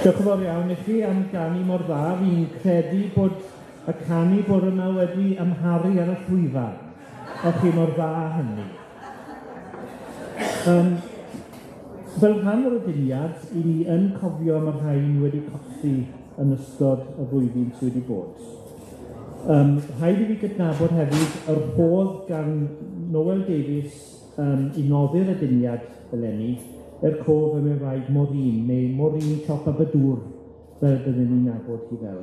Diolch yn fawr iawn i chi am ganu mor dda. Fi'n credu bod y canu bore yma wedi amharu ar y llwyfan. O'ch chi mor dda hynny. Fel rhan o'r aduniad, 'y ni yn cofio am y rhai ni wedi colli yn ystod y flwyddyn sy wedi bod. Rhaid i fi gydnabod hefyd yr rhodd gan Noel Davies i noddi'r aduniad eleni, er cof am ei wraig Maureen, neu Maureen Siop Aberdour, fel bydden ni'n nabod hi fel.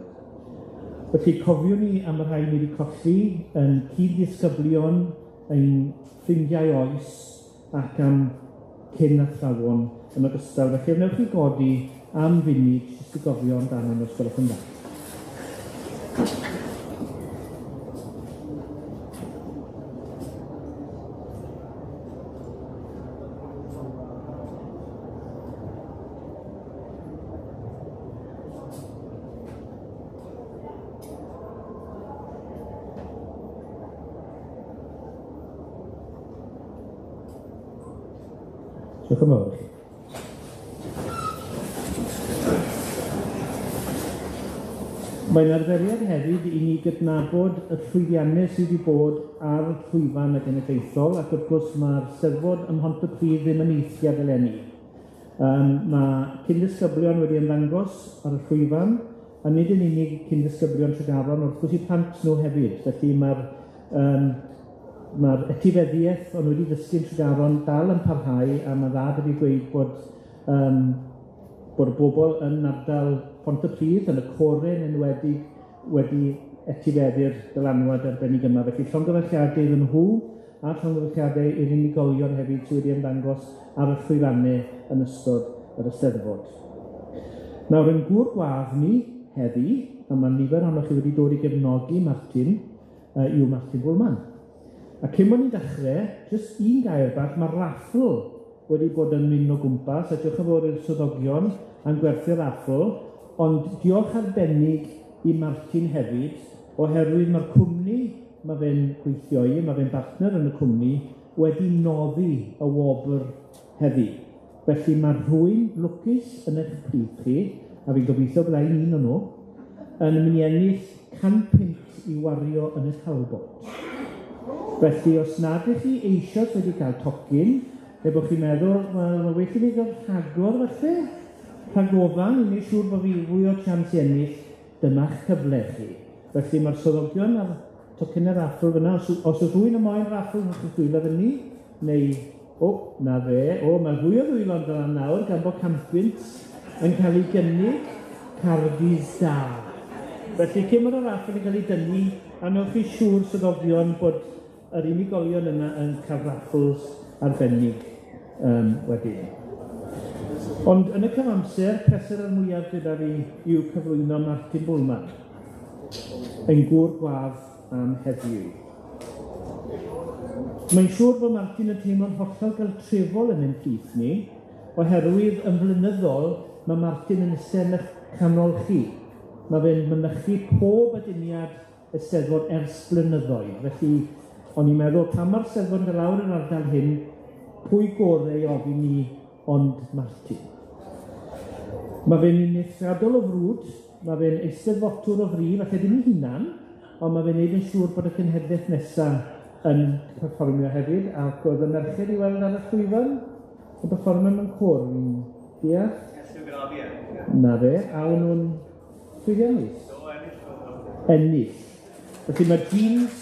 Felly cofiwn ni am y rhai ni wedi colli yn cyd-ddisgyblion, ein ffrindiau oes, ac am cyn athrawon yn ogystal. Felly wnewch chi godi am funud jyst i gofio amdano nhw os gwelwch yn dda. Diolch yn fawr i chi. Mae'n arferiad hefyd i ni gydnabod y llwyddiannau sydd wedi bod ar llwyfan y genedlaethol, ac wrth gwrs ma'r Steddfod ym Mhontypridd ddim yn eithriad eleni. Ma' cyn-ddisgyblion wedi ymddangos ar y llwyfan, a nid yn unig cyn-ddisgyblion Tregaron, wrth gwrs 'u plant nhw hefyd, felly ma'r etifeddiaeth o'n nhw wedi dysgu'n Tregaron dal yn parhau, a ma' dda 'da fi gweud bod y bobl yn ardal Pontypridd, yn y Core yn enwedig, wedi etifeddu'r dylanwad arbennig yma. Felly llongyfarchiadau iddyn nhw, a llongyfarchiadau i'r unigolion hefyd sydd wedi ymddangos ar y llwyfannau yn ystod yr Eisteddfod. Nawr, yn gŵr gwadd ni heddi, a ma' nifer ohonoch chi wedi dod i gefnogi Martin, yw Martin Bulman. A cyn bod ni'n dechrau, jyst un gair bach, ma' raffl wedi bod yn mynd o gwmpas, a diolch yn fawr i'r swyddogion am gwerthu'r raffl, ond diolch arbennig i Martin hefyd, oherwydd ma'r cwmni ma' fe'n gweithio i, ma' fe'n bartner yn y cwmni, wedi noddi y wobr heddi. Felly ma' rhywun lwcus yn eich plith chi, a fi'n gobeithio byddai un o'n nhw, yn mynd i ennill 100 punt i wario yn y Talbot. Felly, os nad ydych chi eisoes wedi cael tocyn, neu bod chi'n meddwl, wel, ma' well i fi gael rhagor falle, rhagofan, i wneud siŵr bod fi fwy o chance i ennill, dyma'ch cyfle chi. Felly mae'r swyddogion a'r tocynnau raffl fyna, os oes rhywun yn moyn raffl, rhowch eich dwylo fyny, neu, o, na fe, o, mae fwy o ddwylo'n dod lan nawr, gan bod 100 punt yn cael ei gynnig, cardis da. Felly, cyn bod y raffl yn cael ei dynnu, a wnewch chi siŵr swyddogion bod yr unigolion yna yn cael raffls arbennig wedyn. Ond yn y cyfamser, pleser y mwyaf gyda fi yw cyflwyno Martin Bulman, ein gŵr gwadd am heddiw. Mae'n siŵr bod Martin yn teimlo'n hollol gartrefol yn ein plith ni, oherwydd yn flynyddol mae Martin yn eistedd yn eich canol chi. Mae fe'n mynychu pob aduniad Eisteddfod ers blynyddoedd, felly o'n i'n meddwl pan ma'r Steddfod yn dod lawr yn ardal hyn, pwy gore i ofyn ni ond Martin. Mae fe'n un eithriadol o frwd, mae fe'n eisteddfotwr o fri, falle ddim ei hunan, ond mae fe'n neud yn siŵr bod y cenhedlaeth nesa yn perfformio hefyd, ac oedd y merched i weld ar y llwyfan yn perfformio mewn côr, fi'n deall? Na fe, a o'n nhw'n llwyddiannus? Ennill. Felly mae jeans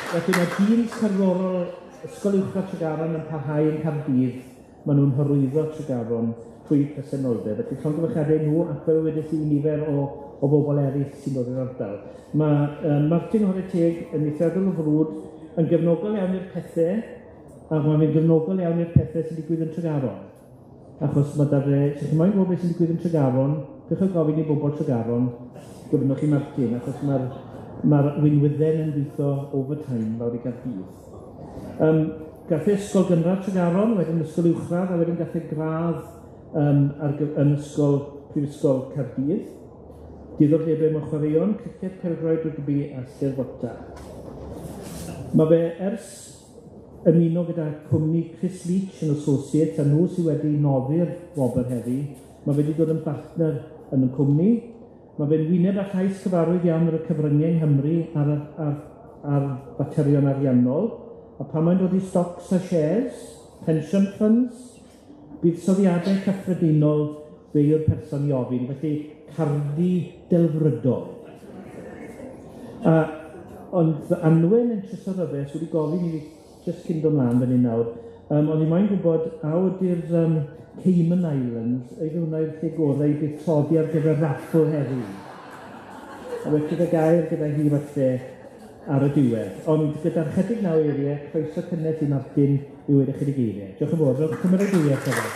Felly mae jeans cerddorol Ysgol Uwchradd Tregaron yn parhau yn Nghaerdydd. Maen nhw'n hyrwyddo Tregaron trwy presenoldeb. Felly llongyfarchiadau nhw, ac fel wedes i, nifer o bobl eraill sy'n dod i'r ardal. Mae Martin Chwarae Teg yn eithriadol o frwd, yn gefnogol iawn i'r pethe, ac mae'n gefnogol iawn i'r pethe sy'n digwydd yn Tregaron. Achos ma' 'da fe, os chi moyn gwybod beth sy'n digwydd yn Tregaron, dewch a gofyn i bobl Tregaron, gofynnwch i Martin, achos ma'r winwydden yn gweithio overtime lawr i Gaerdydd. Gath e ysgol gynradd Tregaron, wedyn ysgol uwchradd, a wedyn gath e gradd yn ysgol Prifysgol Caerdydd. Diddordebau mewn chwaraeon, criced, pêl-droed, rygbi a steddfota. Ma' fe ers ymuno gyda cwmni Chris Leach and Associates, a nhw sydd wedi noddi'r wobr heddi. Mae fe wedi dod yn bartner yn y cwmni. Mae fe'n wyneb a llais cyfarwydd iawn ar y cyfryngau yng Nghymru ar faterion ariannol. A pan mae'n dod i stocks a shares, pension funds, buddsoddiadau cyffredinol, fe yw'r person i ofyn. Felly, cardi delfrydol. Ond Anwen yn Trysor Rhyfedd wedi gofyn i fi jyst cyn dod mlaen fan hyn nawr, o'n i moyn gwybod a ydy'r Cayman Islands, ydy hwnna yw'r lle gorau i buddsoddi ar gyfer raffl heddiw? A well gyda gair gyda hi falle ar y diwedd. Ond gyda'r chydig naw eiriau, croeso cynnes i Martin i weud ychydig eiriau. Diolch yn fawr, rhowch cymeradwyaeth iddo.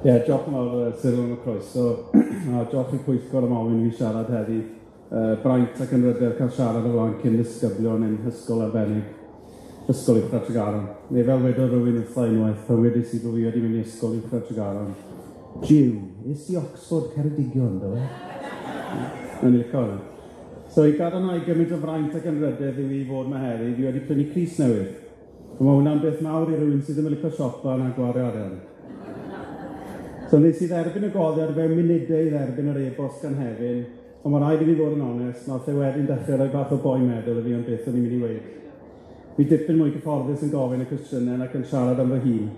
Ie, diolch yn fawr Cyril am y croeso, a diolch i'r pwyllgor am ofyn i fi siarad heddi. Braint ac anrhydedd cael siarad o flaen cyn ddisgyblion ein hysgol arbennig, Ysgol Uwchradd Tregaron. Neu fel wedodd rywun wrtha unwaith, pan wedes i bo' fi wedi mynd i Ysgol Uwchradd Tregaron. Jiw, es i Oxford Ceredigion, do fe? Nawn ni licio hwnna. So i gadarnhau gymaint o fraint ac anrhydedd i fi fod 'ma heddi, fi wedi prynu crys newydd. A ma' hwnna'n beth mawr i rywun sydd ddim yn licio siopa na gwario arian. So nes i dderbyn y godiad fewn munudau i dderbyn yr e-bost gan Hefin, ond ma' raid i fi fod yn onest, nath e wedyn dechrau rhoi bach o boen meddwl i fi am beth o'n i'n mynd i weud. Fi dipyn mwy cyfforddus yn gofyn y cwestiynau ac yn siarad am fy hun,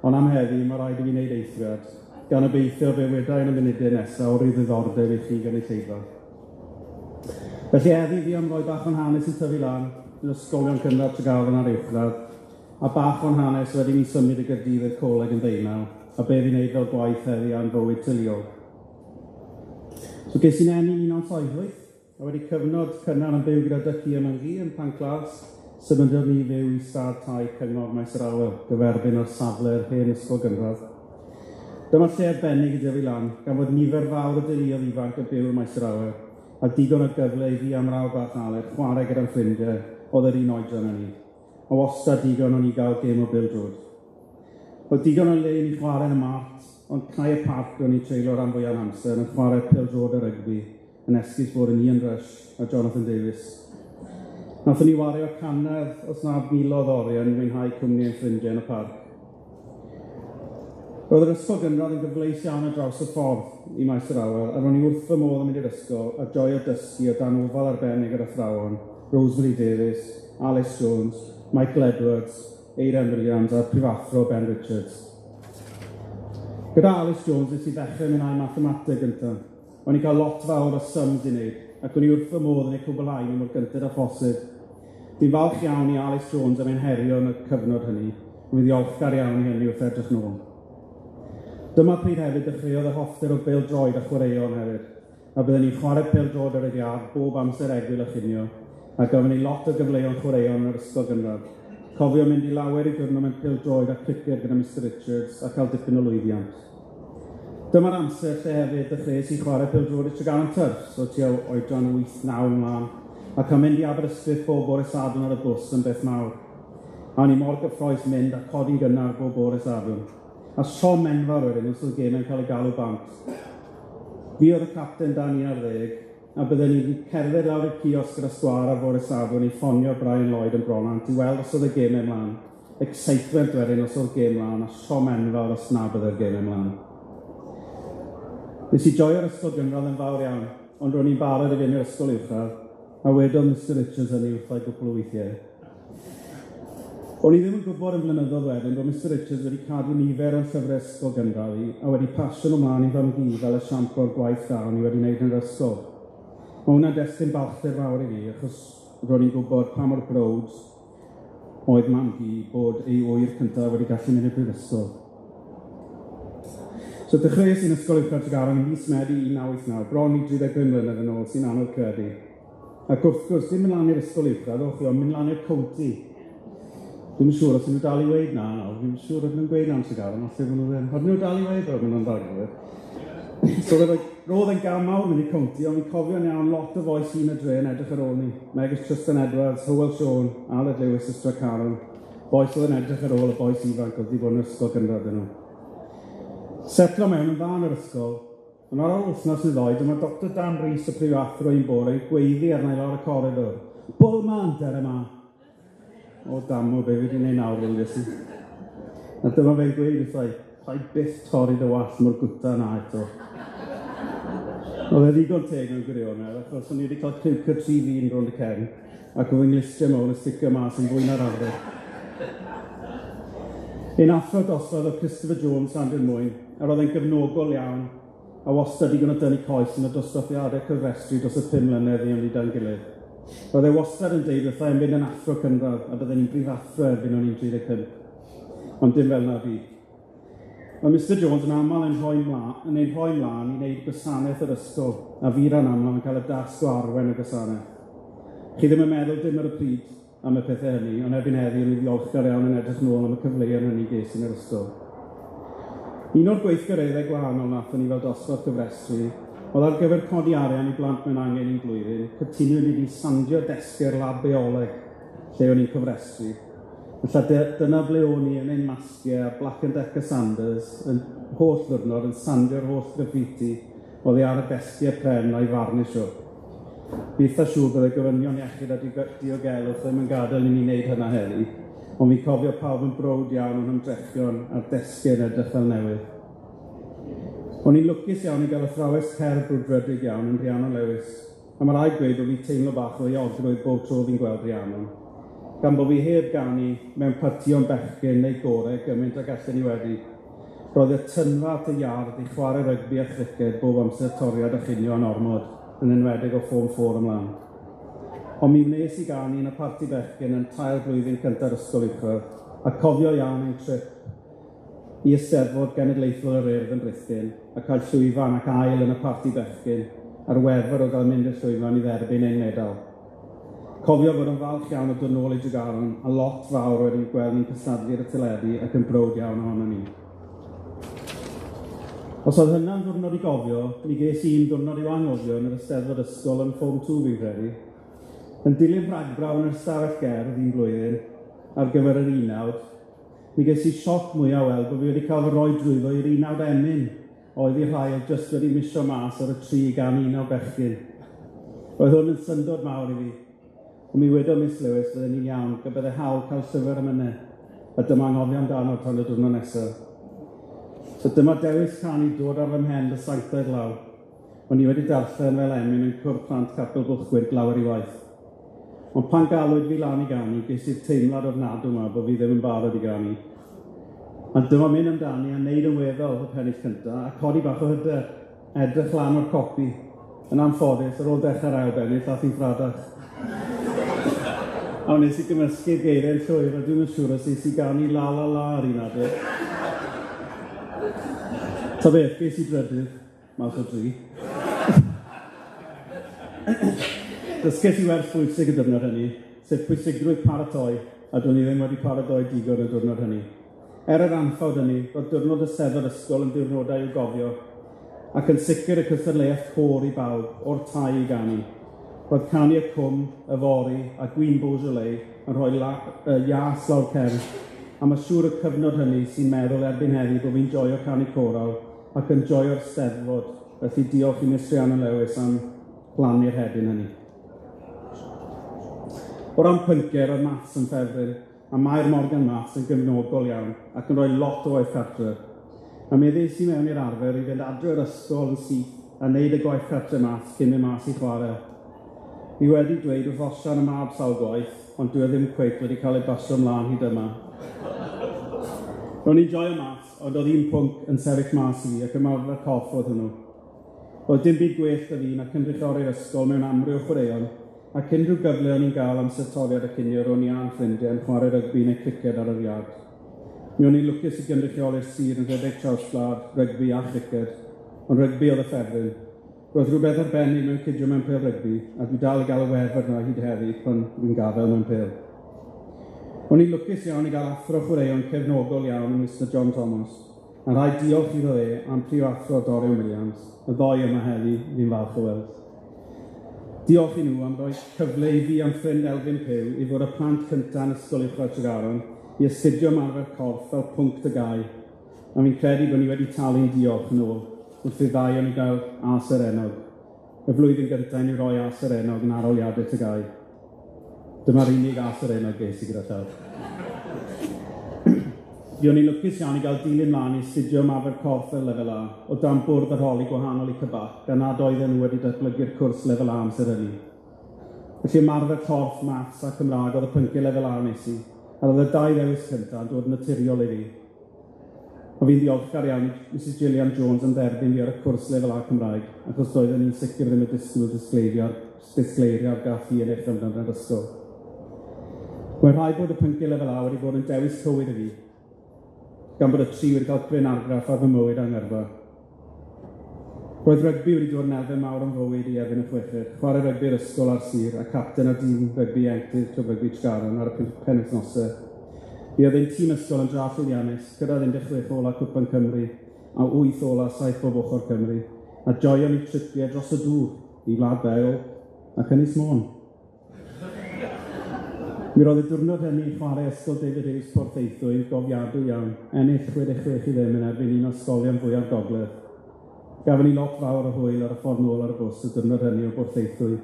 ond am heddi, ma' raid i fi wneud eithriad, gan obeithio fe weda i yn y munudau nesaf o ryw ddiddordeb i chi gynulleidfa. Felly heddi fi am roi bach o'n hanes yn tyfu lan, yn ysgolion cynradd Tregaron a'r uwchradd, a bach o'n hanes wedi mi symud i Gaerdydd i'r coleg yn ddeunaw, a be fi'n neud fel gwaith heddi a'n fywyd teuluol. So ges i'n eni 1978, a wedi cyfnod cynnar yn byw gyda Dycu a Mam-gu yn Pantglas, symudodd ni fyw i stad tai Cyngor Maes yr Awel, gyferbyn o'r safle'r hen ysgol gynradd. Dyma lle arbennig i dyfu lan, gan fod nifer fawr o deuluoedd ifanc yn byw ym Maes yr Awel, a digon o gyfle i fi am mrawd bach Aled chwarae gyda'n ffrindiau oedd yr un oedran â ni. A wastad digon o'n i gael gêm o bêl-droed. Oedd digon o le i ni chwarae yn y mart, ond cae y parc o'n i treulio ran fwya'r amser yn chwarae pêl-droed a rygbi, yn esgus bod yn Ian Rush a Jonathan Davies. Nathon ni wario cannoedd os nad miloedd o oriau yn mwynhau cwmni ein ffrindiau yn y parc. Roedd yr ysgol gynradd yn gyfleus iawn ar draws y ffordd i Maes yr Awel, a ro'n i wrth fy modd yn mynd i'r ysgol a joio dysgu o dan ofal arbennig yr athrawon, Rosemary Davies, Alice Jones, Michael Edwards, Eiran Williams a'r prifathro Ben Richards. Gyda Alice Jones nes i ddechrau mwynhau mathemateg gynta. O'n i'n cael lot fawr o sums i wneud, ac o'n i wrth fy modd yn eu cwblhau nhw mor gynted â phosib. Fi'n falch iawn i Alice Jones am ein herio yn y cyfnod hynny, a fi'n ddiolchgar iawn i hynny wrth edrych nôl. Dyma pryd hefyd dechreuodd yr hoffter o bêl-droed a chwaraeon hefyd, a bydden ni'n chwarae pêl-droed ar y iard bob amser egwyl a chinio, a gafon ni lot o gyfleon chwaraeon yn yr ysgol gynradd. Cofio mynd i lawer i dwrnament pêl-droed a criced gyda Mr Richards a cael dipyn o lwyddiant. Dyma'r amser lle hefyd dechreuais i chwarae pêl-droed i Tregaron Turfs, so tua oedran 8-9 ymlaen, a cael mynd i Aberystwyth bob bore Sadwrn ar y bws yn beth mawr. A o'n i mor gyffrous mynd a codi'n gynnar bob bore Sadwrn. A siom enfawr wedyn os oedd gemau'n cael ei galw bant. Fi oedd y capten dan 11, a bydden ni'n cerdded lawr i'r kiosk gyda sgwâr ar fore Sadwrn i ffonio Brian Lloyd yn Bronant i weld os oedd y gemau mlaen. Excitement wedyn os oedd gêm mlaen, a siom enfawr os na byddai'r gemau mlaen. Nes i joio'r ysgol gynradd yn fawr iawn, ond ro'n i'n barod i fynd i'r ysgol uwchradd, a wedodd Mr Richards hynny wrtha i gwpwl o weithiau. O'n i ddim yn gwybod yn flynyddoedd wedyn bod Mr Richards wedi cadw nifer o'n llyfrau ysgol gynradd i, a wedi pasio nhw mlaen i fam-gu fel esiampl o'r gwaith da o'n i wedi wneud yn yr ysgol. Mae hwnna'n destun balchder fawr i fi, achos ro'n i'n gwybod pa mor browd oedd mam-gu bod ei ŵyr cyntaf wedi gallu mynd i'r brifysgol. So dechreuais i'n ysgol uwchradd Tregaron ym mis Medi 1989, bron i 35 mlynedd yn ôl, sy'n anodd credu. Ac wrth gwrs, dim mynd lan i'r ysgol uwchradd, o'ch chi, ond mynd lan i'r county. Dwi'm yn siŵr os ydyn nhw dal i weud na nawr, dwi'm yn siŵr ydyn nhw'n gweud na am Tregaron, falle bod nhw ddim. Ydyn nhw dal i weud o, maen nhw'n ddargyfod. So roedd e'n gam mawr mynd i'r county, ond fi'n cofio'n iawn lot o fois hŷn y dre yn edrych ar ôl ni, megis Tristan Edwards, Hywel Siôn, Aled Lewis, Ystrad Caron, Bois oedd yn edrych ar ôl y bois ifanc oedd wedi bod yn ysgol gynradd nhw. Setlo mewn yn dda yn yr ysgol, ond ar ôl wythnos neu ddoi, dyma Dr Dan Rees, y prifathro un bore, yn gweiddi arna i lawr y coridor. Bullman, der yma! O damo, be fi wedi gwneud nawr, weles i. A dyma fe'n gweud wrtha i, paid byth torri dy wallt mor gwta na eto. Oedd e ddigon teg mewn gwirionedd, achos o'n i wedi cael cliwcio 3 ddyn rownd y cefn, ac oedd fy nghlustiau mawr yn sticio mas yn fwy na'r arfer. Ein athro dosbarth oedd Christopher Jones, Llandrindod, a roedd e'n gefnogol iawn, a wastad digon o dynnu coes yn y dosbarthiadau cyfrestru dros y 5 mlynedd i ni 'da'n gilydd. Roedd e wastad yn deud wrtha i'n mynd yn athro cynradd, a bydden i'n brifathro erbyn o'n i'n 35. Ond dim fel 'na fi. Mae Mr Jones yn aml yn rhoi mlaen, yn ein rhoi mlaen i wneud gwasanaeth yr ysgol, a fi ran aml yn cael y dasg o arwen y gwasanaeth. Chi ddim yn meddwl dim ar y pryd am y pethau hynny, ond erbyn heddiw ni'n ddiolchgar iawn yn edrych nôl am y cyfleoedd hynny ges yn yr ysgol. Un o'r gweithgareddau gwahanol nathon ni fel dosbarth cyfrestru oedd ar gyfer codi arian i blant mewn angen un blwyddyn, cytunwyd i ni sandio desgiau'r lab bioleg lle o'n i'n cyfrestru. Felly dyna ble o'n i yn ein masgiau a Black and Decker Sanders yn holl ddiwrnod yn sandio'r holl graffiti oddi ar y desgiau pren a'i farnisio. Fi eitha siŵr byddai gofynion iechyd a diogelwch ddim yn gadael i ni wneud hynna heddi, ond fi'n cofio pawb yn browd iawn o'n ymdrechion a'r desgiau yn edrych fel newydd. O'n i'n lwcus iawn i gael athrawes cerdd brwdfrydig iawn yn Rhiannon Lewis, a ma' raid gweud bod fi'n teimlo bach o euogrwydd bob tro fi'n gweld Rhiannon, gan bo' fi heb ganu mewn partïon bechgyn neu gore gymaint ag allen i wedi. Roedd y tynfa at y iard i chwarae rygbi a chriced bob amser toriad a chinio yn ormod, yn enwedig o Form 4 ymlaen. Ond mi wnes i ganu yn y parti bechgyn yn tair blwyddyn cynta'r ysgol uwchradd, a cofio iawn ein trip i Eisteddfod Genedlaethol yr Urdd yn Rhuthun, a cael llwyfan ac ail yn y parti bechgyn, a'r wefr o gael mynd i'r llwyfan i dderbyn ein medal. Cofio fod yn falch iawn o dod nôl i Tregaron, a lot fawr wedi gweld ni'n cystadlu ar y teledu ac yn browd iawn ohonon ni. Os oedd hynna'n ddiwrnod i gofio, mi ges i un diwrnod i'w anghofio yn yr Eisteddfod Ysgol yn Form 2 fi'n credu. Yn dilyn rhagbraw yn yr ystafell gerdd un blwyddyn ar gyfer yr unawd, mi ges i sioc mwyaf o weld bod fi wedi cael fy roi drwyddo i'r unawd emyn, oedd i rhai oedd jyst wedi misio mas ar y 3 gan unawd bechgyn. Roedd hwn yn syndod mawr i fi, ond mi wedodd Miss Lewis fydden ni'n iawn, gyda bydde hawl cael llyfr emynau, a dyma anghofio amdano tan y diwrnod nesaf. So dyma dewis canu dod ar fy mhen fy sanctaidd law. O'n i wedi darllen fel emyn yn cwrdd plant Capel Bwlchgwyn lawer i waith. Ond pan galwyd fi lan i ganu, ges i'r teimlad ofnadw yma bod fi ddim yn barod i ganu. Ond dyma mynd amdani a neud yn weddol y pennill cynta, a codi bach o hyder, edrych lan o'r copi. Yn anffodus, ar ôl dechrau'r ail bennill, ath hi'n ffradach. A wnes i gymysgu'r geiriau'n llwyr, a dwi'm yn siŵr os es i ganu la la la ar un adeg. Ta beth, ges i drydydd, mas o 3. Dysges i wers bwysig y diwrnod hynny, sef pwysigrwydd paratoi, a do'n i ddim wedi paratoi digon y diwrnod hynny. Er yr anffawd hynny, roedd diwrnod y Steddfod Ysgol yn diwrnodau i'w gofio, ac yn sicr y cystadleuaeth côr i bawb, o'r tai i ganu. Roedd canu y cwm, yfory, a gwin Beaujolais yn rhoi ias lawr cefn, a ma' siŵr y cyfnod hynny sy'n meddwl erbyn heddi bo' fi'n joio canu coral ac yn joio'r Steddfod, felly diolch i Miss Rhiannon Lewis am blannu'r hedyn hynny. O ran pynciau, roedd maths yn ffefryn, a Mair Morgan Maths yn gefnogol iawn ac yn rhoi lot o waith cartre. A mi ddes i mewn i'r arfer i fynd adre o'r ysgol yn syth a neud y gwaith cartre maths cyn mynd mas i chwarae. Fi wedi dweud wrth Osian y mab sawl gwaith, ond dwi e ddim cweit wedi cael ei basio ymlaen hyd yma. Ro'n i'n joio maths, ond oedd un pwnc yn sefyll mas i fi ac ymarfer corff oedd hwnnw. Roedd dim byd gwell 'da fi na cynrychioli'r ysgol mewn amryw chwaraeon, ac unrhyw gyfle o'n i'n gael amser toriad y cinio ro'n i a'n ffrindiau yn chwarae rygbi neu criced ar yr iard. Mi o'n i'n lwcus i gynrychioli'r sir yn rhedeg traws gwlad, rygbi a chriced, ond rygbi oedd y ffefryn. Roedd rhywbeth arbennig mewn cydio mewn pêl rygbi, a dwi dal i gael y wefr yna hyd heddi pan dwi'n gafel mewn pêl. O'n i'n lwcus iawn i gael athro chwaraeon cefnogol iawn yn Mr John Thomas, a rhaid diolch iddo fe am prifathro Dorian Williams, y ddoi yma heddi, fi'n falch o weld. Diolch i nhw am roi cyfle i fi a'n ffrind Elfyn Pugh i fod y plant cynta yn Ysgol Uwchradd Tregaron i astudio ymarfer corff fel pwnc TGAU, a fi'n credu bod ni wedi talu'n diolch yn ôl wrth i'r ddau o'n ni gael A serennog. Y flwyddyn gyntaf i ni roi A serennog yn arholiadau TGAU. Dyma'r unig A serennog ges i gyda llaw. Fuon ni'n lwcus iawn i gael dilyn mlaen i astudio ymarfer corff fel lefel A, o dan bwrdd arholi gwahanol i CBAC, gan nad oedden nhw wedi datblygu'r cwrs lefel A amser hynny. Felly ymarfer corff, maths a Cymraeg oedd y pynciau lefel A nes i, a roedd y dau ddewis cyntaf yn dod yn naturiol i fi. A fi'n ddiolchgar iawn i Mrs Gillian Jones am dderbyn fi ar y cwrs lefel A Cymraeg, achos doedden ni'n sicr ddim yn disgwyl disgleirio'r gath i yn eich ymwneud yn yr ysgol. Mae'n rhaid bod y pynciau lefel A wedi bod yn dewis cywir i fi, gan bod y tri wedi cael cryn argraff ar fy mywyd a'n ngyrfa. Roedd rygbi wedi dod yn elfen mawr o'n fywyd i erbyn y chweched, chwarae rygbi'r ysgol a'r sir, a capten ar dîm rygbi ieuenctid Clwb Rygbi Tregaron ar y penwythnosau. Mi oedd ein tîm ysgol yn dra llwyddiannus, cyrraedd 16 ola Cwpan Cymru a 8 ola 7 bob ochr Cymru, a joio ni tripiau dros y dŵr i Wlad Belg ac Ynys Môn. Mi roedd y diwrnod hynny i chwarae Ysgol David Hughes Porthaethwy yn gofiadwy iawn, ennill 66-0 yn erbyn un o ysgolion fwyaf Gogledd. Gafon ni lot fawr o hwyl ar y ffordd nôl ar y bws y diwrnod hynny o Borthaethwy.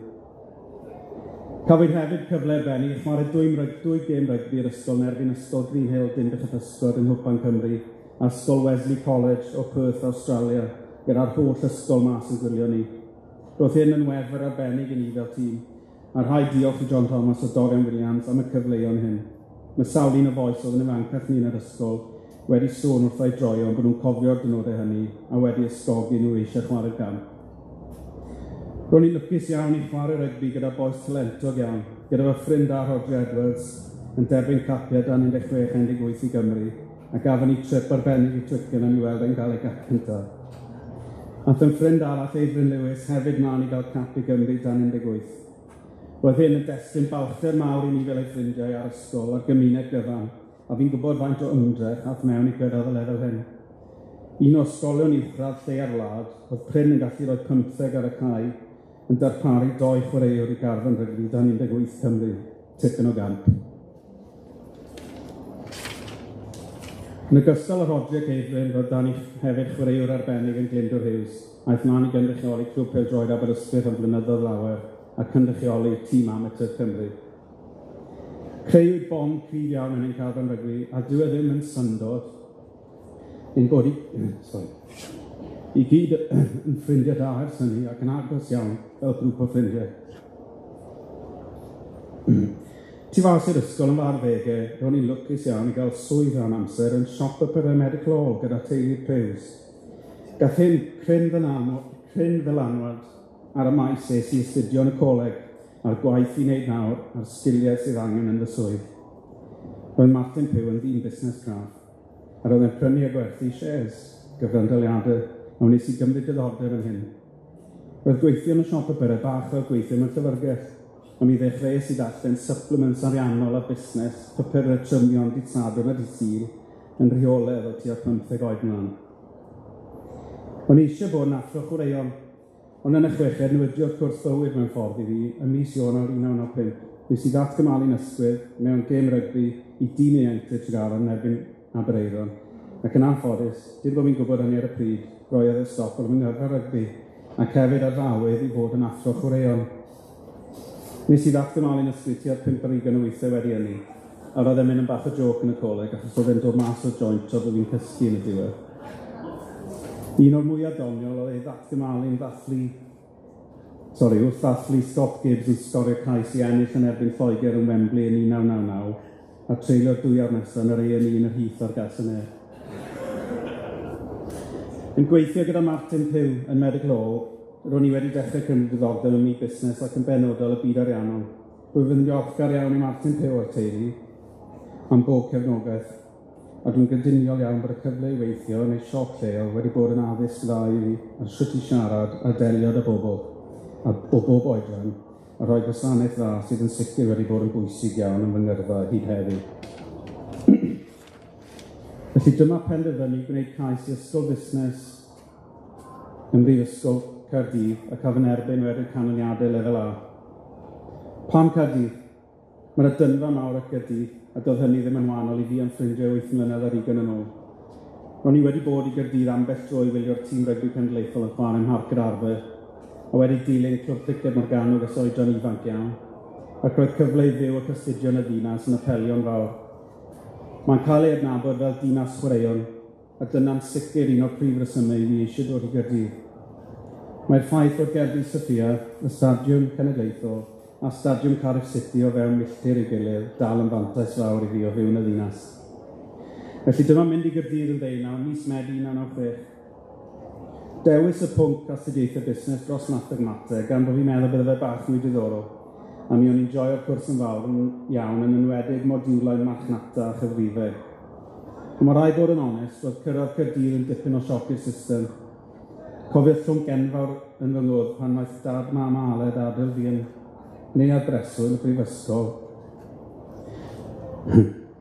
Cafwyd hefyd cyfle arbennig i chwarae dwy gêm rygbi'r ysgol yn erbyn Ysgol Greenhill Dinbych y Pysgod yng Nghwpan Cymru a Ysgol Wesley College o Perth, Australia, gyda'r holl ysgol mas yn gwylio ni. Roedd hyn yn wefr arbennig i ni fel tîm, a rhaid diolch i John Thomas a Dorian Williams am y cyfleon hyn. Mae sawl un o fois oedd yn ifancach ni yn yr ysgol wedi sôn wrtha i droeon bod nhw'n cofio'r diwrnodau hynny a wedi ysgogi nhw eisiau chwarae'r gamp. Ro'n i'n lwcus iawn i chwarae rygbi gyda bois talentog iawn, gyda fy ffrind a Rhodri Edwards yn derbyn capiau dan 16-18 i Gymru, a gafon ni trip arbennig i Twickenham i weld e'n cael ei gap cyntaf. Ath yn ffrind arall, Adrian Lewis, hefyd mlaen i gael cap i Gymru dan 18. Roedd hyn yn destun balchder mawr i ni fel ei ffrindiau a'r ysgol a'r gymuned gyfan, a fi'n gwybod faint o ymdrech ath mewn i gyrraedd y lefel hyn. Un o ysgolion uwchradd lleia'r wlad, oedd prin yn gallu rhoi 15 ar y cae, yn darparu 2 chwaraewr i garfan rygbi dan 18 Cymru, tipyn o gamp. Yn ogystal â Rhodri ac Adrian, roedd dan ni hefyd chwaraewr arbennig yn Glyndwr Hughes, aeth mlaen i gynrychioli Clwb Pêl-droed Aberystwyth am flynyddoedd lawer, a cynrychioli tîm amateur Cymru. Creuwyd bond cryf iawn yn ein carfan rygbi, a dyw e ddim yn syndod ein bod i gyd yn ffrindiau da ers hynny ac yn agos iawn fel grŵp o ffrindiau. Tu fas i'r ysgol yn fy arddegau, ro'n i'n lwcus iawn i gael swydd rhan amser yn siop y Paramedical Hall gyda teulu'r Pews. Gath hyn cryn ddylanwad ar y maes es i astudio yn y coleg, a'r gwaith i wneud nawr, a'r sgiliau sydd angen yn fy swydd. Roedd Martin Pugh yn ddyn busnes craff, a roedd e'n prynu a gwerthu shares, gyfranddaliadau, a wnes i gymryd diddordeb yn hyn. Roedd gweithio yn y siop y byrau bach fel gweithio mewn llyfrgell, ond mi ddechreuais i ddarllen supplements ariannol a busnes, papurau trymion, dydd Sadwrn a dydd Sul, yn rheolaidd o tua 15 oed mlaen. O'n i eisiau bod yn athro chwaraeon, ond yn y chweched newidiodd cwrs bywyd mewn ffordd i fi ym mis Ionawr 1995. Nes i ddatgymalu'n ysgwydd mewn gêm rygbi i dîm ieuenctid Tregaron yn erbyn Aberaeron, ac yn anffodus, dim bod fi'n gwybod hynny ar y pryd, roedd y stop ar fy ngyrfa rygbi, ac hefyd ar fy awydd i fod yn athro chwaraeon. Nes i ddatgymalu'n ysgwydd tua'r 25 o weithiau wedi hynny, a roedd e'n mynd yn bach o jôc yn y coleg, achos oedd e'n dod mas o'r joint tra bod fi'n cysgu yn y diwedd. Un o'r mwyaf doniol oedd ei ddatgymalu'n wrth ddathlu Scott Gibbs yn sgorio cais i ennill yn erbyn Lloegr yn Wembley yn 1999, a treulio'r 2 awr nesaf yn yr A&E yn yr Heath ar gas y Nedd. Yn gweithio gyda Martin Pugh yn Medical Hall, ro'n i wedi dechrau cymryd diddordeb ym myd busnes ac yn benodol y byd ariannol. Rwyf yn ddiolchgar iawn i Martin Pugh a'r teulu am bob cefnogaeth, a dwi'n gyduniol iawn bod y cyfle i weithio yn ei siop lleol wedi bod yn addysg dda i fi ar sut i siarad a delio â bobl a o bob oedran, a rhoi gwasanaeth dda sydd yn sicr wedi bod yn bwysig iawn yn fy ngyrfa hyd heddiw. Felly dyma penderfynu gwneud cais i Ysgol Fusnes ym Mhrifysgol Caerdydd a cael fy nerbyn wedi'r canlyniadau lefel A. Pam Caerdydd? Mae'r dynfa mawr at Gaerdydd, a doedd hynny ddim yn wahanol i fi a'n ffrindiau 8 mlynedd ar hugain yn ôl. Ro'n i wedi bod i Gaerdydd ambell dro i wylio'r tîm rygbi cenedlaethol yn chwarae ym Mharc yr Arfau, a wedi dilyn Clwb Criced Morgannwg ers oedran ifanc iawn, ac roedd cyfle i fyw ac astudio yn y ddinas yn apelio'n fawr. Mae'n cael ei adnabod fel dinas chwaraeon, a dyna'n sicr un o'r prif resymau i fi eisiau dod i Gaerdydd. Mae'r ffaith fod Gerddi Sophia, y Stadiwm Cenedlaethol, a Stadiwm Cardiff City o fewn milltir ei gilydd dal yn fantais fawr i fi o fyw yn y ddinas. Felly dyma mynd i Gaerdydd yn ddeunaw, mis Medi 1996. Dewis y pwnc astudiaethau busnes dros mathemateg, gan bod fi'n meddwl bydde fe bach mwy diddorol, a mi o'n i'n joio'r cwrs yn fawr yn iawn, yn enwedig modiwlau marchnata a chyfrifeg. Ond mae rhaid bod yn onest, roedd cyrraedd Caerdydd yn dipyn o sioc i'r system. Cofio llwnc enfawr yn fy ngwddf pan wnaeth dad, mam a Aled adael fi yn neuadd breswyl y brifysgol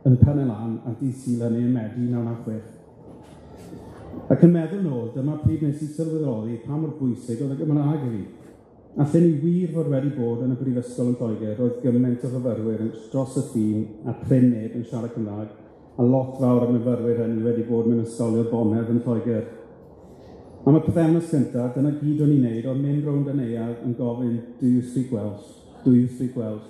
yn Pen y Lan ar dydd Sul hynny ym Medi 1996. Ac yn meddwl nôl, dyma pryd nes i sylweddoli pa mor bwysig oedd y Gymraeg i fi. Allen i wir fod wedi bod yn y brifysgol yn Lloegr, roedd gymaint o fyfyrwyr yn dros y ffin a prin neb yn siarad Cymraeg, a lot fawr o'r myfyrwyr hynny wedi bod mewn ysgolion bonedd yn Lloegr. Am y pythefnos cyntaf, dyna gyd o'n i'n neud, oedd mynd rownd y neuadd yn gofyn, "Do you speak Welsh? Do you speak Welsh?"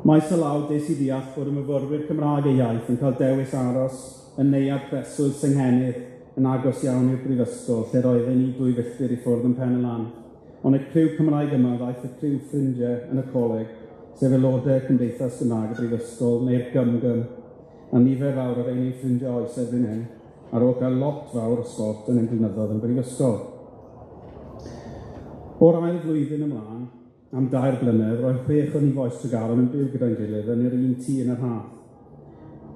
Maes o law, des i ddeall bod y myfyrwyr Cymraeg eu iaith yn cael dewis aros yn neuadd breswyl Senghennydd yn agos iawn i'r brifysgol, lle roedden ni 2 filltir i ffwrdd yn Pen y Lan. Ond y criw Cymraeg yma ddaeth y criw ffrindiau yn y coleg, sef aelodau Cymdeithas Gymraeg y Brifysgol neu'r GymGym, a nifer fawr o'r ein ffrindiau oes erbyn hyn, ar ôl cael lot fawr o sgort yn ein blynyddoedd yn brifysgol. O'r ail flwyddyn ymlaen, am 3 blynedd, roedd 6 o'n i fois Tregaron yn byw gyda'n gilydd yn yr un tŷ yn yr haf.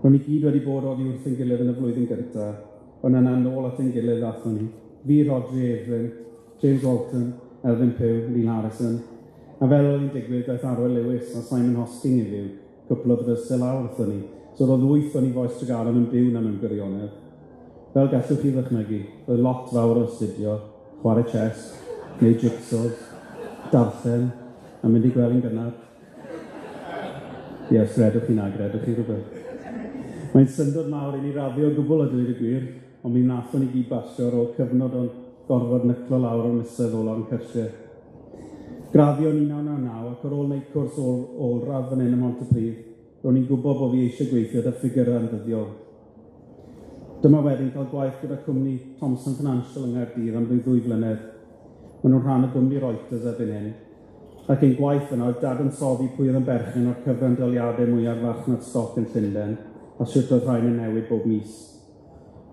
Ro'n ni gyd wedi bod oddi wrth ein gilydd yn y flwyddyn gyntaf, ond yna nôl at ein gilydd athon ni. Fi, Rhodri Evelyn, James Walton, Elfyn Pugh, Neil Harrison, a fel oedd hi'n digwydd, daeth Arwel Lewis a Simon Hosking i fyw, cwpl o ddrysau lawr wrthon ni. So roedd 8 o'n i fois Tregaron yn byw na mewn gwirionedd. Fel gallwch chi ddychmygu, roedd lot fawr o astudio, chwarae chess, neu jigsaws, darllen, a mynd i gwely'n gynnar. Ie, os gredwch chi na, gredwch chi rhywbeth. Mae'n syndod mawr i ni raddio o gwbl a dweud y gwir, ond mi wnaethon ni gyd basio ar ôl cyfnod o'n gorfod nyclo lawr o'r misoedd ola'n cyrsiau. Graddio yn 1999 ac ar ôl wneud cwrs ôl-radd fan hyn ym Mhontypridd, ro'n i'n gwybod bod fi eisiau gweithio 'da ffigurau yn ddyddiol. Dyma wedyn cael gwaith gyda cwmni Thomson Financial yng Nghaerdydd am ryw 2 flynedd. Maen nhw'n rhan o gwmni Reuters erbyn hyn. Ac ein gwaith yna oedd dadansoddi pwy oedd yn berchen o'r cyfranddaliadau mwyaf farchnad stoc yn Llundain, a sut oedd rhain yn newid bob mis.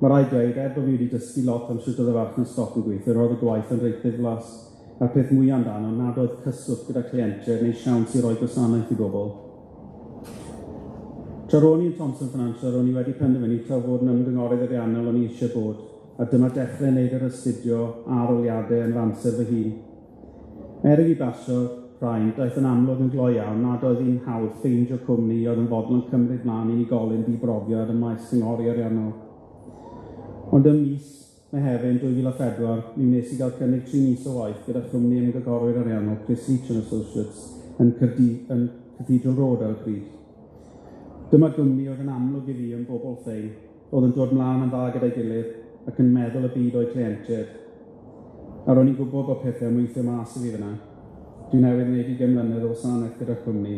Mae rhaid dweud, er bod fi wedi dysgu lot am sut oedd y farchnad stoc yn gweithio, roedd y gwaith yn reit ddiflas, a'r peth mwyaf amdano nad oedd cyswllt gyda cleientiaid neu siawns i roi gwasanaeth i bobl. Tra ro'n i yn Thomson Financial, ro'n i wedi penderfynu taw fod yn ymgyngorydd ariannol o'n i eisiau bod, a dyma dechrau wneud yr astudio arholiadau yn fy amser fy hun. Er i fi basio rhain, daeth yn amlwg yn gloi iawn nad oedd hi'n hawdd ffeindio cwmni oedd yn fodlon cymryd mlaen unigolyn dibrofiad ym maes cynghori ariannol. Ond ym mis Mehefin 2004, mi wnes i gael cynnig 3 mis o waith gyda chwmni ymgynghorwyr ariannol Chris Leach and Associates yn Cathedral Road ar y pryd. Dyma gwmni oedd yn amlwg i fi yn bobl ffein, oedd yn dod mlaen yn dda gyda'i gilydd ac yn meddwl y byd o'u cleientiaid. A ro'n i'n gwybod bod pethau yn weithio mas i fi fyna. Dwi newydd wneud 20 mlynedd o wasanaeth gyda'r cwmni,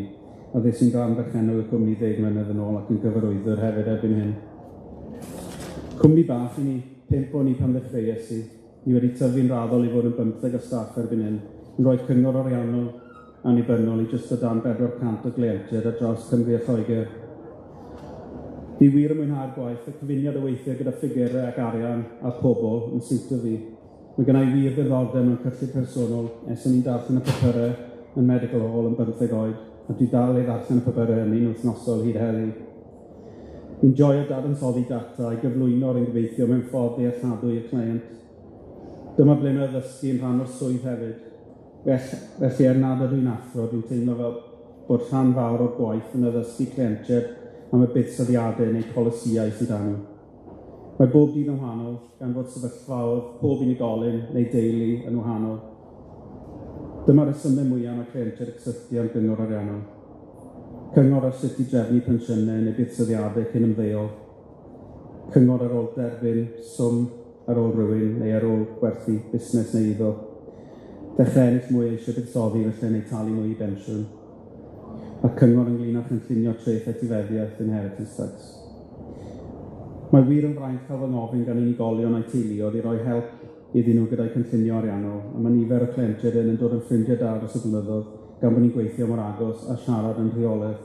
a ddes i'n rhan berchennog y cwmni 10 mlynedd yn ôl ac yn gyfarwyddwr hefyd erbyn hyn. Cwmni bach i ni, 5 o'n i pan ddechreuais i. Ni wedi tyfu'n raddol i fod yn 15 o staff erbyn hyn, yn rhoi cyngor ariannol annibynnol i jyst o dan 400 o gleientiaid ar draws Cymru a Lloegr. Fi wir yn mwynhau'r gwaith, y cyfuniad o weithiau gyda ffigurau ac arian a pobl yn siwtio fi. Mae gynna i wir ddiddordeb mewn cyllid personol ers o'n i'n darllen y papurau yn Medical Hall yn 15 oed, a dwi dal i ddarllen y papurau hynny'n wythnosol hyd heddi. Fi'n joio dadansoddi data i gyflwyno'r un gobeithio mewn ffordd ddealladwy i'r cleient. Dyma ble mae addysgu yn rhan o'r swydd hefyd. Felly er nad ydw i'n athro, dwi'n teimlo fel bod rhan fawr o'r gwaith yn addysgu cleientiaid am y buddsoddiadau neu polisïau sydd â nhw. Mae bob dydd yn wahanol, gan fod sefyllfaoedd pob unigolyn neu deulu yn wahanol. Dyma'r resymau mwyaf mae cleientiaid yn cysylltu am gyngor ariannol. Cyngor ar sut i drefnu pensiynau neu buddsoddiadau cyn ymddeol. Cyngor ar ôl derbyn swm ar ôl rywun neu ar ôl gwerthu busnes neu eiddo. Dechrau ennill mwy eisiau buddsoddi felly neu talu mwy i bensiwn. A cyngor ynglyn â chynllunio treth etifeddiaeth inheritance tax. Mae wir yn fraint cael fy ngofyn gan unigolion a'u teuluoedd i roi help iddyn nhw gyda'i cynllunio ariannol, a mae nifer o cleientiaid hyn yn dod yn ffrindiau da dros y blynyddoedd gan bod ni'n gweithio mor agos a siarad yn rheolaidd.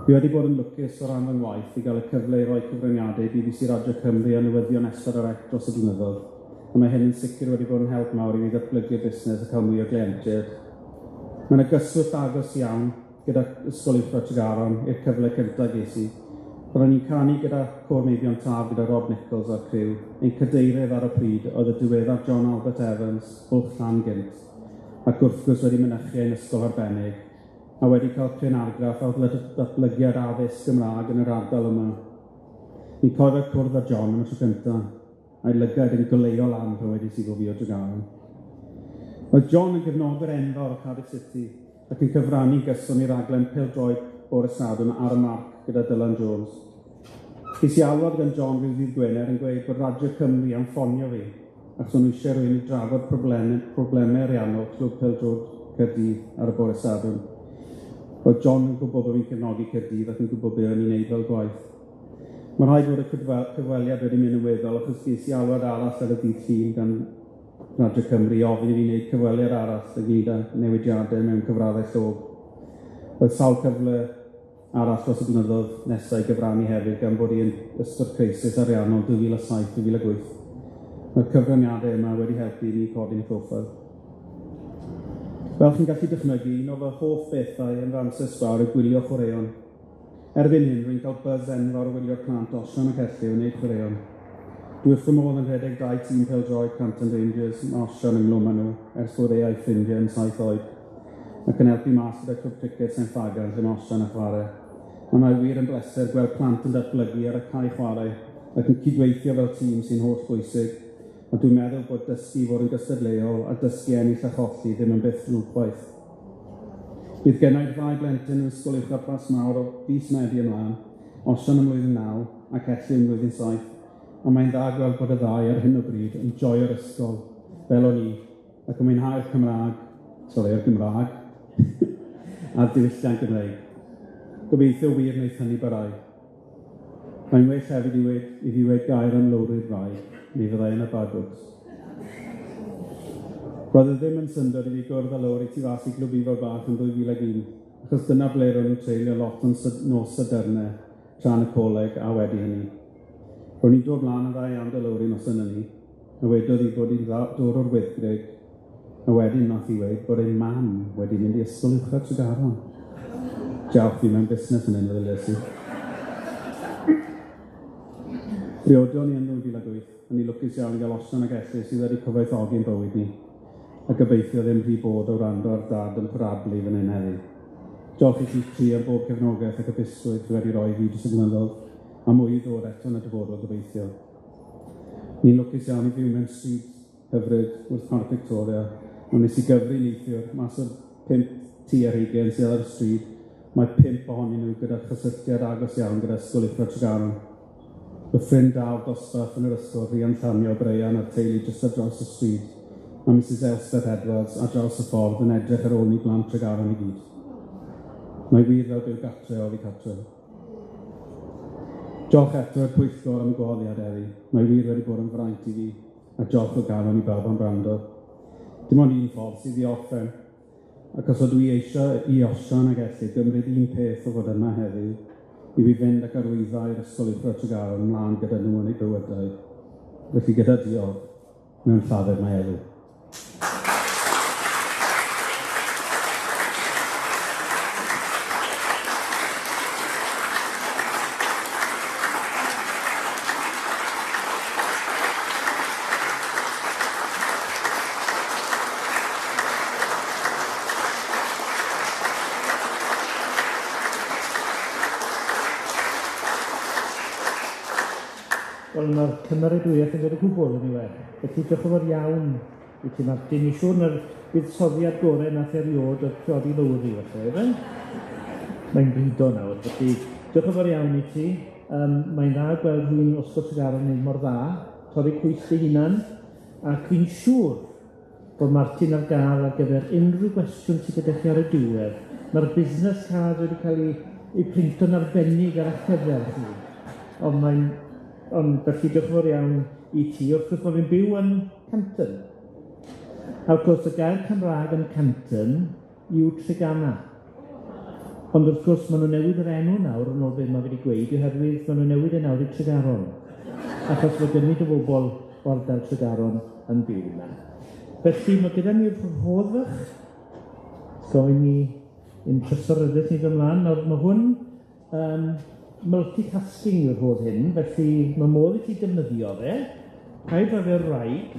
Fi wedi bod yn lwcus o ran fy ngwaith i gael y cyfle i roi cyfraniadau i BBC Radio Cymru a newyddion S4C dros y blynyddoedd, a mae hyn yn sicr wedi bod yn help mawr i fi ddatblygu'r busnes a cael mwy o gleientiaid. Mae 'na gyswllt agos iawn gyda Ysgol Uwchradd Tregaron i'r cyfle cyntaf ges i. Roeddwn i'n canu gyda Côr Meibion Taf gyda Rob Nichols a'r criw. Ein cadeirydd ar y pryd oedd y diweddar John Albert Evans, Bwlch Llan gynt, ac wrth gwrs wedi mynychu ein ysgol arbennig, a wedi cael cryn argraff ar ddatblygiad addysg Gymraeg yn yr ardal yma. Fi'n cofio cwrdd â John am y tro cyntaf, a'i lygaid yn goleuo lan pan wedes i bo' fi o Tregaron. Oedd John yn gefnogwr enfawr o Cardiff City ac yn cyfrannu gyson i raglen pêl-droed bore Sadwrn ar y marc gyda Dylan Jones. Ges i alwad gan John ryw ddydd Gwener yn gweud bod Radio Cymru am ffonio fi, achos o'n nhw eisiau rhywun i drafod problemau ariannol Clwb Pêl-droed Caerdydd ar y bore Sadwrn. Oedd John yn gwybod bod fi'n cefnogi Caerdydd ac yn gwybod be o'n i'n neud fel gwaith. Mae'n rhaid bod y cyfweliad wedi mynd yn weddol achos ges i alwad arall ar y dydd Llun gan Radio Cymru i ofyn i fi wneud cyfweliad arall ynglyd â newidiadau mewn cyfraddau llog. Oedd sawl cyfle arall dros y blynyddoedd nesaf i gyfrannu hefyd gan bod hi yn ystod creisis ariannol 2007-2008. Mae'r cyfraniadau yma wedi helpu i ni codi'n proffil. Fel chi'n gallu dychmygu, un o fy hoff bethau yn fy amser sbâr yw gwylio chwaraeon. Erbyn hyn, rwy'n cael buzz enfawr o wylio'r plant Osian ac Elliw yn wneud chwaraeon. Dwi wrth fy modd yn rhedeg dau tîm pêl-droed Canton Rangers, mae Osian ynghlwm â nhw ers bod e a'i ffrindiau yn 7 oed, ac yn helpu mas gyda Clwb Criced Sain Ffagan lle mae Osian yn chwarae. A mae wir yn bleser gweld plant yn datblygu ar y cae chwarae ac yn cydweithio fel tîm sy'n holl bwysig. A dwi'n meddwl bod dysgu fod yn gystadleuol a dysgu ennill a cholli ddim yn byth drwg chwaith. Bydd gennai'r ddau blentyn yn Ysgol Uwchradd Plasmawr o fis Medi ymlaen, Osian ym mlwyddyn 9 ac Elliw ym mlwyddyn 7, a mae'n dda gweld bod y ddau ar hyn o bryd yn joio'r ysgol, fel o'n i, ac yn mwynhau'r Cymraeg, sori, yr Gymraeg, a'r diwylliant Gymreig. Gobeithio wir wneith hynny barhau. Mae'n well hefyd i i fi weud gair am Lowri'r wraig, mi fyddai yn y bad books. Roedd e ddim yn syndod i fi gwrdd â Lowri tu fas i Glwb Ifor Bach yn 2001, achos dyna ble ro'n i'n treulio lot o'n nos Sadyrne, tra yn y coleg a wedi hynny. Ro'n i'n dod mlaen yn dda iawn 'da Lowri noson hynny, a wedodd hi bod hi'n dod o'r Wyddgrug, a wedyn nath hi weud bod ei mam wedi mynd i Ysgol Uwchradd Tregaron. Diolch, fi mewn busnes yn hyn, meddyliais i. Briodon ni yn 2008, a ni'n lwcus iawn i gael Osian ac Ellis sydd wedi cyfoethogi'n bywyd ni, a gobeithio ddim rhy bod o wrando ar dad yn parablu fan hyn heddi. Diolch i chi tri am bob cefnogaeth ac hapusrwydd chi wedi rhoi fi dros y blynyddoedd, a mwy i ddod eto yn y dyfodol gobeithio. Ni'n lwcus iawn i fyw mewn stryd hyfryd wrth Parc Victoria, ond nes i gyfri neithiwr mas o'r 5 tŷ ar hugain sydd ar y stryd, mae 5 ohonyn nhw gyda chysylltiad agos iawn gyda Ysgol Uwchradd Tregaron. Fy ffrind da o'r dosbarth yn yr ysgol, Rhian Llanio, Brian a'r teulu jyst ar draws y stryd, a Mrs Elspeth Edwards ar draws y ffordd yn edrych ar ôl ni blant Tregaron i gyd. Mae wir fel byw gatre oddi cartre. Diolch eto i'r pwyllgor am y gwahoddiad heddi. Mae wir wedi bod yn fraint i fi, a diolch o galon i bawb am wrando. Dim ond un ffordd sydd i orffen, ac os ydw i eisiau i Osian ac Elli gymryd un peth o fod yma heddiw, i fi fynd ac arwyddo i'r Ysgol Uwchradd Tregaron ymlaen gyda nhw yn eu bywydau. Felly gyda diolch, mewn llafur mae elw. Wel, ma'r cymeradwyaeth yn dod o gwbl yndyw e? Felly diolch yn fawr iawn i ti Martin. Ni'n siŵr na'r buddsoddiad gore nath erioed o'dd priodi Lowri falle, ife? Mae'n brido nawr, felly diolch yn fawr iawn i ti. Mae'n dda gweld rhywun o Ysgol Tregaron yn neud mor dda, torri cwys dy hunan, ac fi'n siŵr bod Martin ar gael ar gyfer unrhyw gwestiwn sydd gyda chi ar y diwedd. Mae'r business card wedi cael ei printo'n arbennig ar eich cyfer chi. Ond mae'n, ond felly diolch yn fawr iawn i ti. Wrth gwrs, mae fe'n byw yn Canton. A wrth gwrs, y gair Cymraeg yn Canton yw Treganna. Ond wrth gwrs, maen nhw'n newid yr enw nawr, yn ôl beth mae wedi gweud, oherwydd maen nhw'n newid e nawr i Tregaron, achos fod gymaint o bobl o ardal Tregaron yn byw yna. Felly, mae gyda ni'r rhodd fach, gofyn ni ein trysoryddes ni ddod ymlaen. Nawr, mae hwn multitasking yw'r rhodd hyn, felly mae modd i ti defnyddio fe, paid rhoi fe'r wraig,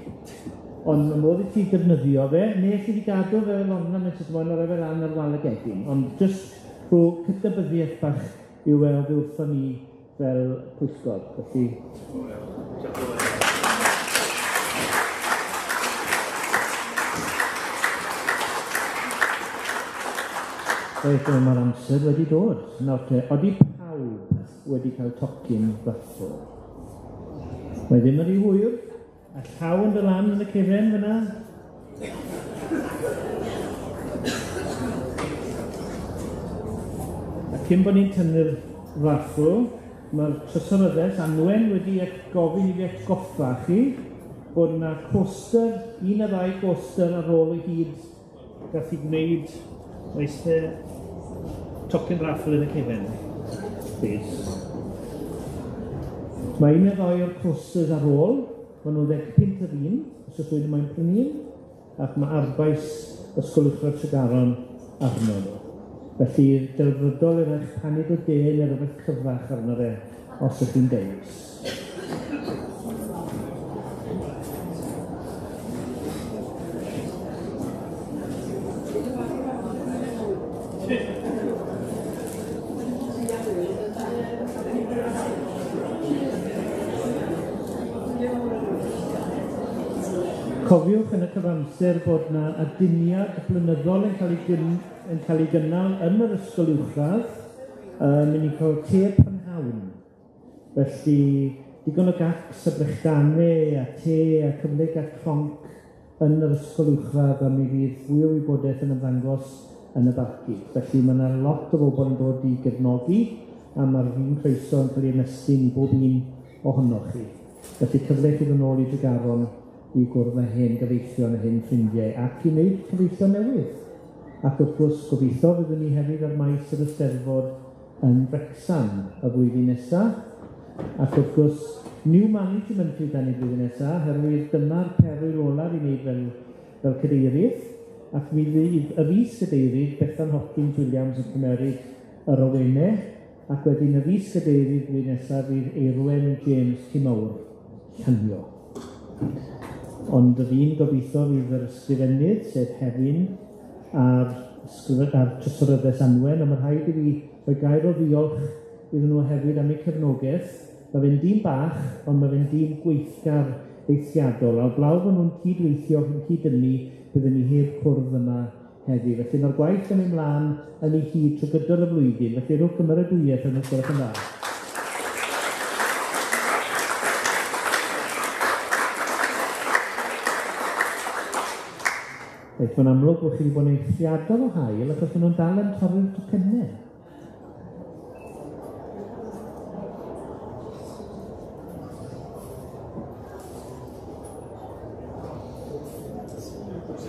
ond mae modd i ti defnyddio fe, neu alli di gadw fe fel ornament os moyn, a rhoi fe lan ar wal y gegin, ond jyst rhyw cydnabyddiaeth bach i'w weld wrthon ni fel pwyllgor, felly. Reit, wel ma'r amser wedi dod. Nawr te, odi pawb wedi cael tocyn raffl? Mae ddim yn rhy hwyr, a llaw yn dy lan yn y cefen fyna. A cyn bod ni'n tynnu'r raffl, mae'r trysoryddes Anwen wedi gofyn i fi atgoffa chi bod yna coaster, un neu ddau coaster ar ôl o hyd gallu gwneud oes tocyn raffl yn y cefen. Please. Mae un neu ddau o'r coasters ar ôl, maen nhw'n 10 punt yr un, os oes rhywun moyn prynu un, ac mae arfbais Ysgol Uwchradd Tregaron arno nhw. Felly, delfrydol yw eich paned o de neu rywbeth cryfach arno fe, os ydych chi'n dewis. Cofiwch yn y cyfamser bod 'na aduniad blynyddol yn cael ei yn cael ei gynnal yn yr ysgol uwchradd, mynd i cael te prynhawn. Felly, digon o gacs a brechdanau a te a cyfle i gael clonc yn yr ysgol uwchradd, a mi fydd fwy o wybodaeth yn ymddangos yn y barcud. Felly, mae yna lot o bobl yn dod i gefnogi, a mae'r un croeso yn cael ei ymestyn i bob un ohonoch chi. Felly, cyfle i chi ddod nôl i Dregaron i gwrdd â hen gyfeillion a hen ffrindiau ac i wneud cyfeillion newydd. Ac wrth gwrs, gobeithio fyddwn ni hefyd ar maes yr Eisteddfod yn Wrecsam y flwyddyn nesa. Ac wrth gwrs, new management fydd 'da ni blwyddyn nesa, oherwydd dyma'r perwyl olaf i wneud fel cadeirydd, ac mi fydd yr is-gadeirydd Bethan Hopkins Williams yn cymeryd yr awenau, ac wedyn yr is-gadeirydd blwyddyn nesa fydd Eirwen James Timawr Llanio. Ond yr un gobeithio fydd yr ysgrifennydd, sef Hefin, a'r trysoryddes Anwen, ond mae rhaid i fi rhoi gair o ddiolch iddyn nhw hefyd am eu cefnogaeth. Mae fe'n dîm bach, ond mae fe'n dîm gweithgar eithriadol, a blaw bod nhw'n cydweithio, yn cyd-dynnu, byddwn ni heb cwrdd yma heddi. Felly mae'r gwaith yn mynd mlaen yn ei hyd trwy gydol y flwyddyn, felly rhowch gymeradwyaeth yn os gwelwch yn dda. Reit, mae'n amlwg bod chi wedi bod yn eithriadol o hael, achos maen nhw'n dal yn torri'r tocynnau.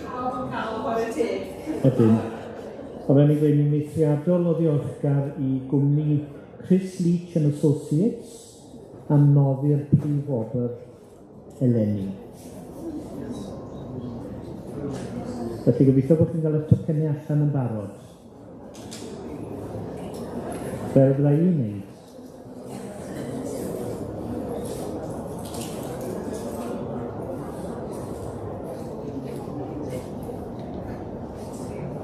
Pawb yn cael chwarae teg. Ydyn. A fel ni'n gweud, ni'n eithriadol o ddiolchgar i gwmni Chris Leach and Associates am noddi'r prif wobr eleni. Felly gobeithio bod chi'n cael eich tocynnau allan yn barod. Fel fydda i'n neud.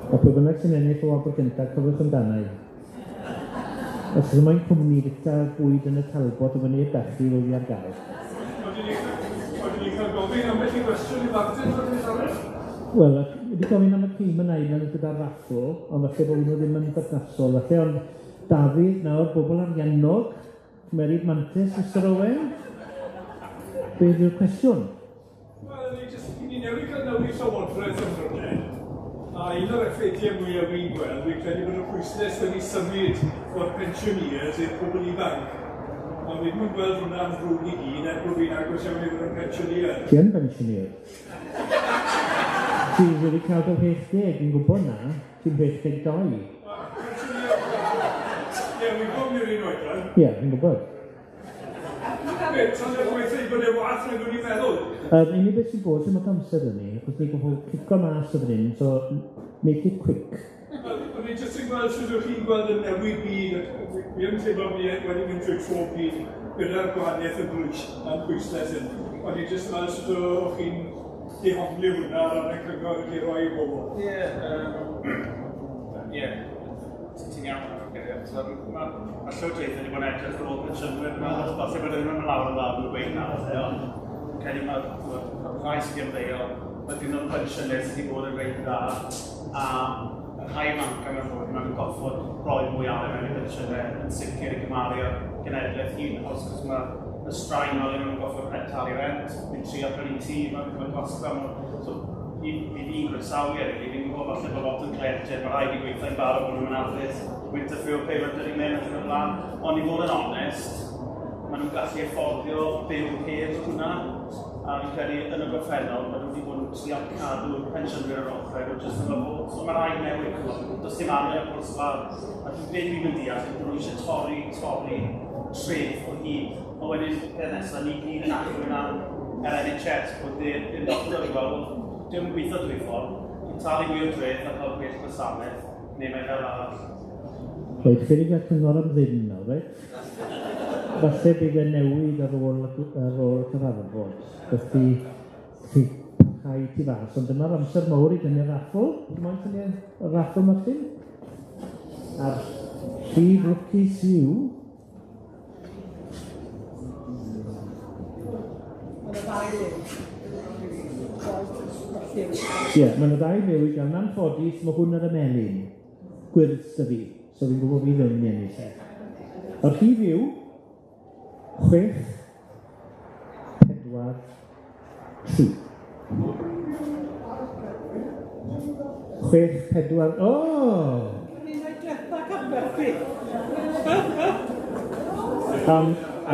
A pwy bynnag sy'n ennill y wobr gyntaf, cofiwch amdana i. Os ydych moyn cwmni bita bwyd yn y Talbot efo neb da chi, wel fi ar gael. Odyn ni'n cael gofyn ambell i gwestiwn i Martin o'r beth arall? Wel, wedi gofyn am y tîm yna i mewn gyda'r raffl, ond falle bod nhw ddim yn berthnasol. Falle, ond Dafydd nawr, bobl ariannog, cymeryd mantais, Mr Owen. Beth yw'r cwestiwn? Wel, ni newydd cael newid llywodraeth yn Brydain, a un o'r effeithiau mwyaf fi'n gweld, fi'n credu bod y pwyslais wedi symud o'r pensiynwyr i'r pobl ifanc. Ond fi ddim yn gweld hwnna'n ddrwg i gyd, er bod fi'n agos iawn i fod yn pensiynwyr. Ti yn pensiynwyr? Ti wedi cael dy 60, fi'n gwybod na, ti'n 62. Ie, fi'n gwybod ni'r un oedran. Ie, fi'n gwybod. Be, tra'n gweithio i bod e wath nag o'n i'n meddwl? Unig beth sy'n bod, sy'n mynd amser yn ni, achos ni'n gwybod cico mas o fan hyn, so make it quick. O'n i jyst yn gweld sut ydych chi'n gweld y newid byd, fi yn teimlo fi wedi mynd trwy tro byd gyda'r gwahaniaeth y bwys, a'r pwyslais hyn. O'n i jyst yn meddwl sut o'ch chi'n dehongli hwnna ar ran y cyngor chi roi i bobl. Ie, ie, ti'n iawn. So, mae llywodraeth wedi bod yn edrych ar ôl pensiynwyr, falle bod e ddim yn mynd lawr yn dda yn gweud nawr, ond credu mae'r rhai sydd wedi ymddeol, mae dyn nhw'n pensiynwyr sydd wedi bod yn reit dda, a y rhai ifanca mewn fywyd, maen nhw'n gorfod rhoi mwy arian mewn i pensiynau yn sicr i gymharu â'r genedlaeth hŷn, achos mae y straen o le maen nhw'n gorfod talu rent, mynd trio prynu tŷ, mae'n gostio, so i fi'n groesawu e, rili, fi'n gwybod falle bod lot yn cleientiaid, mae rhaid i gweithio'n barod bod nhw'n hapus, winter fuel payment wedi mynd ac yn y blaen, ond i fod yn onest, maen nhw'n gallu afforddio byw heb hwnna, a fi'n credu yn y gorffennol, maen nhw wedi bod yn trio cadw'r pensiynwyr ar ochr, nhw jyst yn fod, so mae rhaid newid, does dim arian y pwrs lawr, a dwi'n beth dwi'n mynd deall, bod nhw eisiau torri treth o hyd, a wedyn peth nesaf, ni gyd yn achwyn am yr NHS, bod i'r doctor i weld, dwi'n yn gweithio dwy ffordd, dwi'n talu mwy o dreth a cael gwell gwasanaeth, neu mae fel arall. Reit, chi wedi cael cyngor am ddim nawr, reit? Falle bydd e newid ar ôl y cyfarfod, felly chi parhau tu fas, ond dyma'r amser mawr i dynnu'r raffl. Dwi'n moyn tynnu'r raffl, Martin? A'r rhif lwcus yw... Ie, mae yna ddau liw i gael. Yn anffodus, mae hwn ar y melyn, gwyrdd sy fi, so fi'n gwybod fi ddim yn ennill e. Yr rhif yw 6, 4, 3. 6, 4, o! A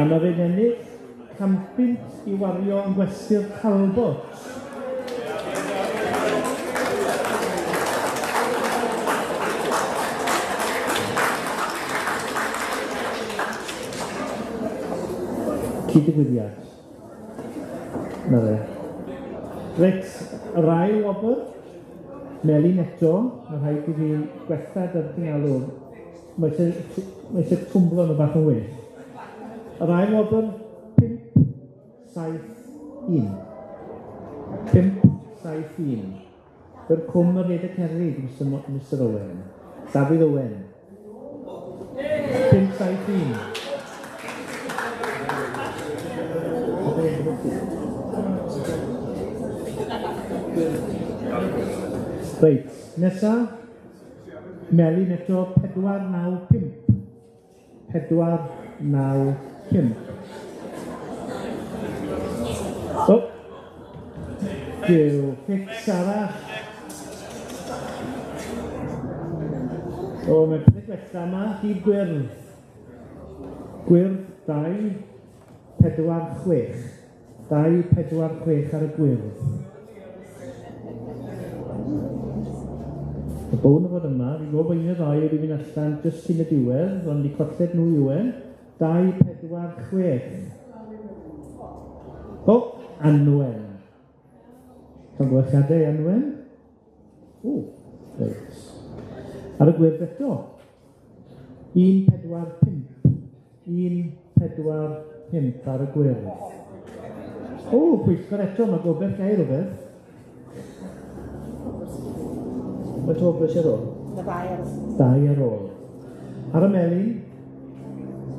mae fe'n ennill 100 i wario yn gwesty'r Talbot. Cyd-ddigwyddiad. Na fe. Reit, yr ail wobr, melyn eto, mae rhaid i fi gwella dy'r alw. Mae eisiau twmblo nhw bach yn well. Yr ail wobr, 5, 7, 1. 5, 7, 1. Yr cwm yr Rhyd y Cerrig, Mr Owen. Dafydd Owen. 5, 7, 1. Reit, nesa, melyn eto 4, 9, 5. 4, 9, 5. O! Duw, fix arall. O, mae pethau gwella yma, hyd gwyrdd. Gwyrdd 2, 4, 6. 2, 4, 6 ar y gwyrdd. Y bown o fod yma, fi'n gwybod bod un o ddau wedi mynd allan jyst cyn y diwedd, ond i colled nhw yw e. 2, 4, 6. O, Anwen. Llongyfarchiadau, Anwen. O, reit. Ar y gwyrdd eto. 1, 4, 5. 1, 4, 5 ar y gwyrdd. O, pwyllgor eto, mae gobeith gael rhywbeth. Faint o bobl sydd ar ôl? Dau ar ôl. Dau ar ôl. Ar y melyn,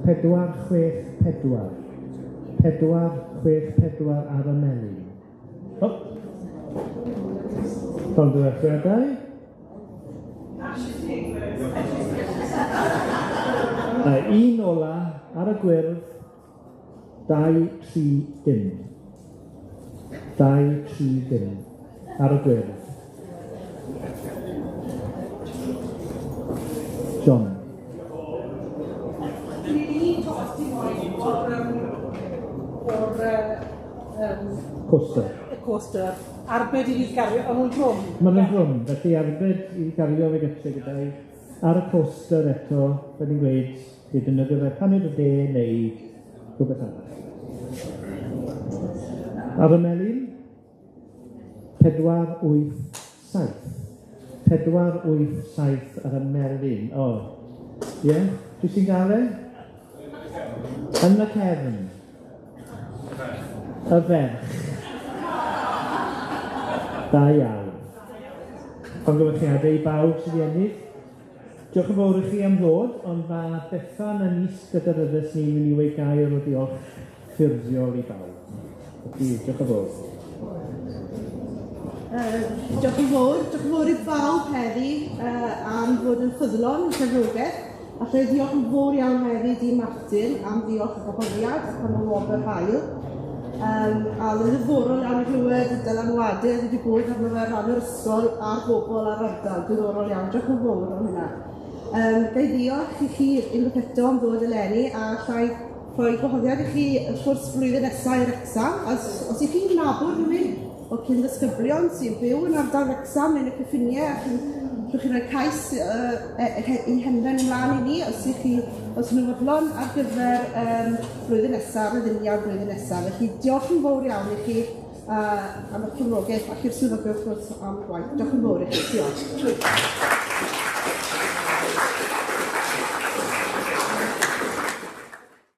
4, 6, 4. 4, 6, 4 ar y melyn. O. Llongyfarchiadau. A un ola ar y gwyrdd, 2, 3, dim. 2, 3, dim. Ar y gwyrdd. John. Coaster. Y coaster. Arbed i fi gario, ond nhw'n drwm. Maen nhw'n drwm, felly arbed i gario fe gytre gyda'i. Ar y coaster eto, fel ni'n gweud, i defnyddio fe paned o de neu rhywbeth arall. Ar y melyn, 4, 8, 7. 4, 8, 7 ar y melyn. O, ie? Dwi sy'n gael e? Yn y cefn. Y ferch. Da iawn. Llongyfarchiadau i bawb sydd wedi ennill. Diolch yn fawr i chi am ddod, ond mae Bethan yn is-gadeirydd ni'n mynd i weud gair o diolch ffurfiol i bawb. Felly, diolch yn fawr. Diolch yn fawr. Diolch yn fawr i bawb heddi am fod yn ffyddlon yn cefnogaeth. A lle diolch yn fawr iawn hefyd i Martin am ddiolch y gwahoddiad ac am y wobr hael. A oedd yn ddiddorol iawn i glywed y dylanwadau wedi bod arno fe ran yr ysgol a'r bobl a'r ardal. Diddorol iawn. Diolch yn fawr am hynna. Ga i ddiolch i chi unwaith eto am ddod eleni a allai rhoi gwahoddiad i chi y cwrs blwyddyn nesaf i Wrecsam. Os ych chi'n nabod rhywun o cyn ddisgyblion sy'n byw yn ardal Wrecsam neu yn y cyffiniau, a allwch chi rhoi cais i henfen ymlaen i ni os ych chi, os nhw'n fodlon ar gyfer blwyddyn nesaf, yr aduniad blwyddyn nesaf. Felly diolch yn fawr iawn i chi am eich cefnogaeth ac i'r swyddogion wrth gwrs am gwaith. Diolch yn fawr i chi. Diolch.